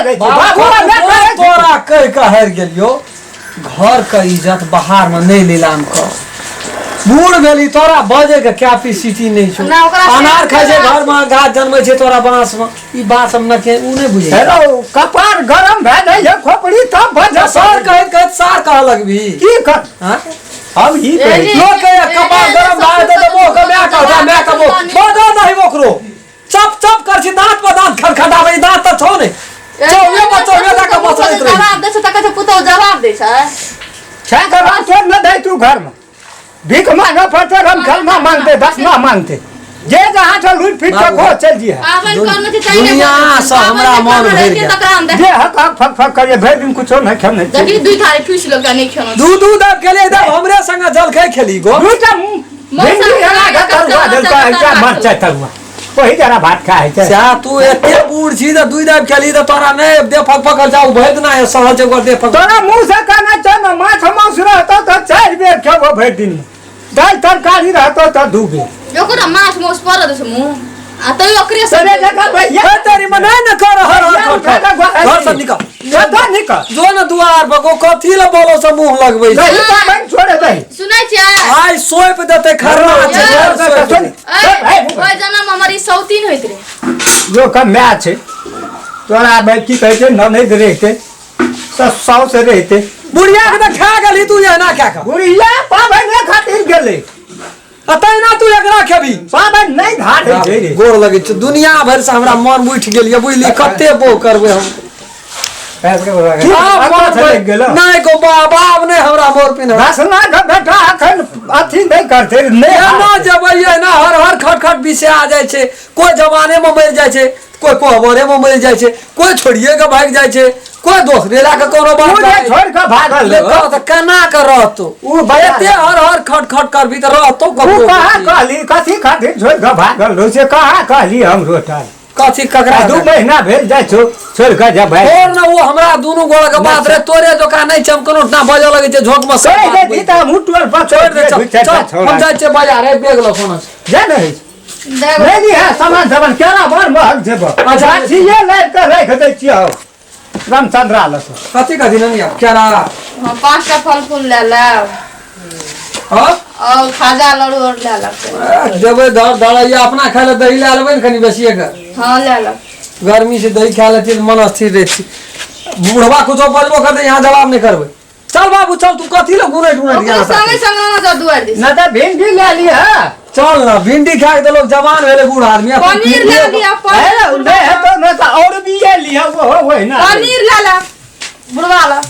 बजै छी बाबू बाबू नहि करै छी। तोरा कहि कऽ हारि गेलियो घर के इज्जत बाहर में नहीं नीलाम कर बूढ़ भेली तोरा बजे के कैपेसिटी नहीं छौ ना, ओकरा से- अनार खाइ छै घर में गाछ जनमै छै तोरा बांस में ई बात हम न के उ नहीं बुझै छै। हेलो कपार गरम भए जाइ छै खोपड़ी तब बजै सर कहैत कहैत सार कहऽ लगबी की कर हाँ? हम ई कहै छी। लोक के कपार गरम भए जेतै तऽ मोह के माय कहता माय के मोह बजऽ नहीं ओकरो चप चप कर छी दांत पर दांत खड़खड़ाबै दांत तऽ छौ नहि चौहे पर चौहे दऽ कऽ मसरैत रही जवाब दै छै तऽ कहै छै पुतहु जवाब दै छै छै तऽ राम छोड़ न दै तू घरमे भीख मांगे पड़ते राम खलमा मांगते दसमा मांगते जे जहाँ से लूट फिट के खो चल जी है पाबनि करने छै तैं दुनिया से हमरा मन भरि गेल। तकरा हम देख जे हक हक फक फक करिए भरि दिन कुछो नहीं खेम नहीं देखी दुई थारी फीस लोग नहीं खेलौ दू दू दब खेलिए तब हमरे संगे जलखै खेली गो दूटा भिंडी एना के तरुआ देलकै एकटा मरचाइ तरुआ ओही जरा भात खाइ छै सएह तू एते बूढ़ छी तऽ दुई दाब खेली तऽ तोरा नहि देह फक फकल जाउ भरि दिना हे सहल छै ओकर देह फक तोरा मुँह से कहना छै ने माछ मांस रहतो तऽ चारि बेर खेबो भरि दिन दालि तरकारी रहतो तऽ दू बेर ओकरा माछ माउस पड़ल छै मुँह आ तैयो ओकरे से तोरे जगह भैया हे तेरी में नहीं न कर हर हर उठा खट कऽ खट। घर से निकल कतऽ निकल जो न दुआर पर गो कथी ले बोलो से मुंह लगबै छै दही पाबनि छोड़े दही सुनै छियै आइ सोइप देतै खरना छै घर सोइप देतै। ऐ, ओहि जनम हमर ई सौतीन होइत रहे जो कम माय छै तोरा भाई की कहै छै ननैद रहिते साउस रहिते बुढ़िया के तऽ खा गेलही तू एना खा कऽ बुढ़िया पाबनि खातिर गेलै आ तहिना तू एकरा खेबी पाबनि नहि घाट होइ छै रे गोर लगै छै दुनिया भरि से हमरा मन उठि गेल ये बुझली कते बोह करबै हम की आब अक्का मन छलकि गेलौ? नहि गो बाप आब नहि हमरा मोर पिन्ह रसना के बेटा अखन अथी नहि करतै नहि एना जेबै एना हर हर खट खट विषय आ जाइ छै कोइ जवाने में मरि जाइ छै कोइ कोहबरे में मरि जाइ छै कोइ छोड़िए के भागि जाइ छै कोइ दोसरे लए के कोनो बात उ जे नहि। छोड़ि कऽ भागल ले रहौ, कह तऽ केना के रहतो उ बजा एते हर हर खट खट करबी तऽ रहतो उ ककरो कहाँ बेटी। कहली कथी खातिर छोड़ि कऽ भागल रहौ से कहाँ कहली हमरो टाल कथी ककरा 2 महीना भेल जाइ छौ छोड़ि कऽ जब भाय और न वो हमरा दुनू गोड़ के बात रहे तोरे जोका नहीं छै हम कोनो ना बजऽ लगै छै झोंक में सब छोड़ि बात देती तऽ हमहूँ टोल पर छोड़ दे दू चल चारि टा चल छौड़ा हम जाइ छियै बाजार हे बैग लऽ कोना जा ने देख नहि है सामान सामान केरा बड़ महग छै बा अच्छा। गाछिए लाबि कऽ राखि दै छियै हौ रामचंद्रा लग कथी कथी ननिया केरा हाँ, पाँचटा फल फूल लए लेब हाँ और खाजा लड्डू और लए लेब देबै धर धरैया अपना खाय लए दही लए लेबै ने कनि बेसिए के हाँ लए लेब गर्मी से दही खा लेती तऽ मन स्थिर रहती बुढ़वा कुछो बजबो करतै यहाँ जवाब नहि करबै चल बाबू चल तू कथी लए घुरैत घुरैत ओकरो यहाँ संगे संगे ना जाओ दुआर दिस नहि तऽ भिंडी लए लिह चल ना भिंडी खा के तऽ लोग जवान भेलै बूढ़ आदमी अब पनीर लए लिअ हे, नहि हेतौ नहि तऽ और भी लिह ओहो ओहिना पनीर लए ले बुढ़वा ला